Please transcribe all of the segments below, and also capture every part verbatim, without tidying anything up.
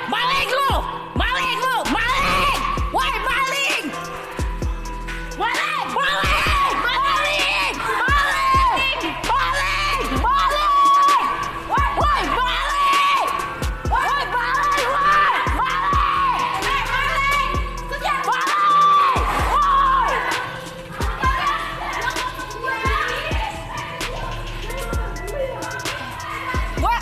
Maléng lu! Maléng lu! Maléng! Woi, maléng! Maléng! Maléng! Maléng! Maléng! Maléng! Maléng! Woi, woi, maléng! Woi, maléng, woi! Maléng! Maléng! Maléng! Woi!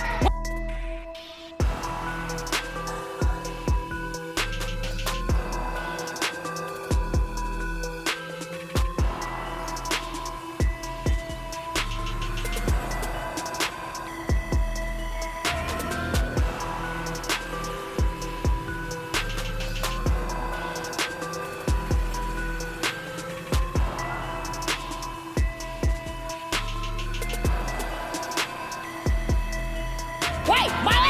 Woi, maléng!